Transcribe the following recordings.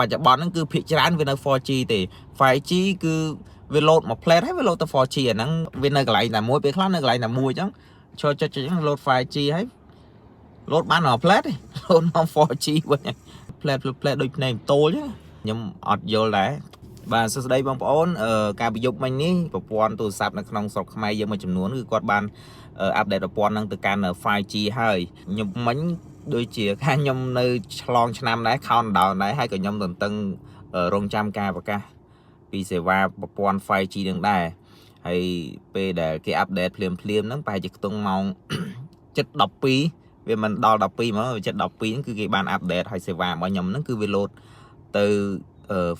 បច្ចុប្បន្នហ្នឹងគឺភាគច្រើនវានៅ 4G ទេ 5G គឺវាលោតមួយភ្លែតហើយវាលោតទៅ 4G អាហ្នឹងវានៅកន្លែងតែមួយពេលខ្លះនៅកន្លែងតែមួយអញ្ចឹងឈរចុចចុចហ្នឹងលោត 5G ហើយលោតបានមួយភ្លែតទេ លោតមក 4G វិញភ្លែតភ្លែតដូចភ្នែកតូលអញ្ចឹងខ្ញុំអត់យល់ដែរបាទសួស្តីបងប្អូនអឺការប្រយុទ្ធមិញនេះប្រព័ន្ធទូរស័ព្ទនៅក្នុងស្រុកខ្មែរយើងមួយចំនួនគឺគាត់បាន update ប្រព័ន្ធហ្នឹងទៅកាន់ 5G ហើយខ្ញុំមិញដូចជាខាងខ្ញុំនៅឆ្លងឆ្នាំដែរ countdown ដែរហើយក៏ខ្ញុំទន្ទឹងរងចាំការប្រកាសពីសេវាប្រព័ន្ធ 5G នឹងដែរហើយពេលដែលគេ update ភ្លាមភ្លាមហ្នឹងប្រហែលជាខ្ទង់ម៉ោង 7:12វាមិនដល់12ហ្មងវា7:12ហ្នឹងគឺគេបាន update ហើយសេវារបស់ខ្ញុំហ្នឹងគឺវាលោតទៅ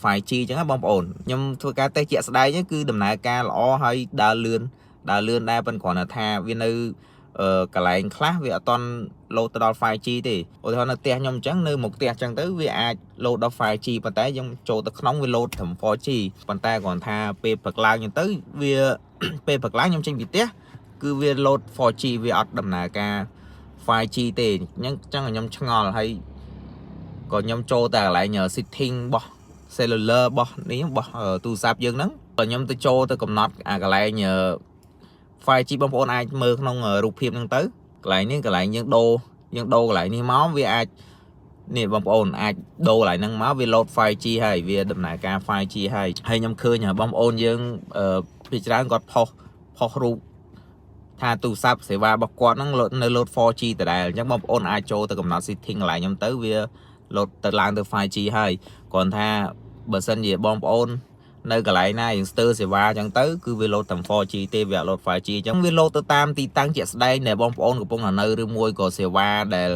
5G អញ្ចឹងណាបងប្អូនខ្ញុំធ្វើការតេស្តជាក់ស្ដែងគឺដំណើរការល្អហើយដើរលឿនដើរលឿនដែរប៉ុន្តែគ្រាន់តែថាវានៅកន្លែងខ្លះវាអត់ទាន់លោតទៅដល់ 5G ទេឧទាហរណ៍នៅផ្ទះខ្ញុំអញ្ចឹងនៅមុខផ្ទះអញ្ចឹងទៅវាអាចលោតដល់ 5G ប៉ុន្តែយើងចូលទៅក្នុងវាលោតត្រឹម 4G ប៉ុន្តែគ្រាន់ថាពេលព្រឹកឡើងអញ្ចឹងទៅវា ពេលព្រឹកឡើងខ្ញុំចេញពីផ្ទះគឺវាលោត 4G វាអត់ដំណើរការ 5G ទេអញ្ចឹងចឹងខ្ញុំឆ្ងល់ហើយក៏ខ្ញុំចូលតែកន្លែង setting របស់ cellular របស់នេះរបស់ទូរស័ព្ទយើងហ្នឹងក៏ខ្ញុំទៅចូលទៅកំណត់អាកន្លែង 5G បងប្អូនអាចមើលក្នុងរូបភាពហ្នឹងទៅកន្លែងនេះកន្លែងយើងដូរយើងដូរកន្លែងនេះមកវាអាចនេះបងប្អូនអាចដូរកន្លែងហ្នឹងមកវា load 5G ហើយវាដំណើរការ 5G ហើយហើយខ្ញុំឃើញបងប្អូនយើងពីច្រើនគាត់ផុសផុសរូបថាទូរស័ព្ទសេវារបស់គាត់ហ្នឹងនៅ load 4G ដដែលអញ្ចឹងបងប្អូនអាចចូលទៅកំណត់ setting កន្លែងខ្ញុំទៅវា load ទៅឡើងទៅ 5G ហើយគ្រាន់ថាបើសិនជាបងប្អូននៅកន្លែងណាយើងស្ទើរសេវាអញ្ចឹងទៅគឺវាលោតតែ 4G ទេវាអត់លោត 5G អញ្ចឹងវាលោតទៅតាមទីតាំងជាក់ស្ដែងដែលបងប្អូនកំពុងតែនៅឬមួយក៏សេវាដែល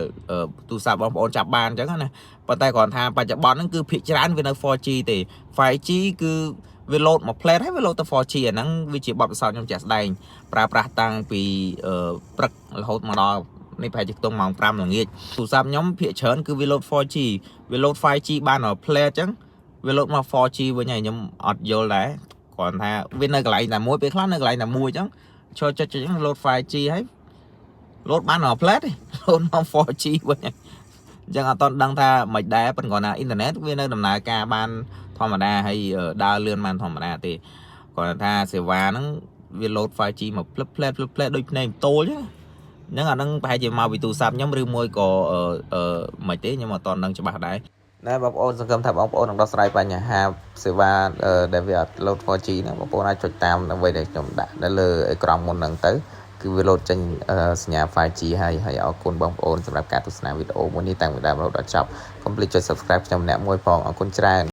ទូរស័ព្ទបងប្អូនចាប់បានអញ្ចឹងណាប៉ុន្តែគ្រាន់ថាបច្ចុប្បន្នហ្នឹងគឺភាគច្រើនវានៅ 4G ទេ 5G គឺវាលោតមួយភ្លែតហើយវាលោតទៅ 4G អាហ្នឹងវាជាបទពិសោធន៍ខ្ញុំជាក់ស្ដែងប្រើប្រាស់តាំងពីព្រឹករហូតមកដល់នេះប្រហែលជាខ្ទង់ម៉ោង5ល្ងាចទូរស័ព្ទខ្ញុំភាគច្រើនគឺវាលោត 4G វាលោត 5G បានមួយភ្លែតអញ្ចឹងវាលោតមក 4G វិញហើយខ្ញុំអត់យល់ដែរគ្រាន់ថាវានៅកន្លែងតែមួយពេលខ្លះនៅកន្លែងតែមួយអញ្ចឹងឈរចុចចុចហ្នឹងលោត 5G ហើយលោតបានមួយភ្លែតទេ លោតមក 4G វិញអញ្ចឹងអត់តន់ដឹងថាមិនដែរប៉ុន្តែគ្រាន់ថាអ៊ីនធឺណិតវានៅដំណើរការបានធម្មតាហើយដើរលឿនបានធម្មតាទេគ្រាន់តែថាសេវាហ្នឹងវាលោត 5G មកភ្លឹបផ្លែតភ្លឹបផ្លែតដូចភ្នែកតូលអញ្ចឹងហ្នឹងអាហ្នឹងប្រហែលជាមកពីទូរស័ព្ទខ្ញុំឬមួយក៏អឺមិនទេខ្ញុំអត់តន់ដឹងច្បាស់ដែរណែបងប្អូនសង្ឃឹមថាបងប្អូននឹងដោះស្រាយបញ្ហាសេវាដែលវាអត់ load 4G ហ្នឹងបងប្អូនអាចចុចតាមអ្វីដែលខ្ញុំដាក់នៅលើអេក្រង់មុនហ្នឹងទៅគឺវា load ចេញសញ្ញា 5G ហើយហើយអរគុណបងប្អូនសម្រាប់ការទស្សនាវីដេអូមួយនេះតាំងពីដើមរហូតដល់ចប់កុំភ្លេចចុច Subscribe ខ្ញុំម្នាក់មួយផងអរគុណច្រើន។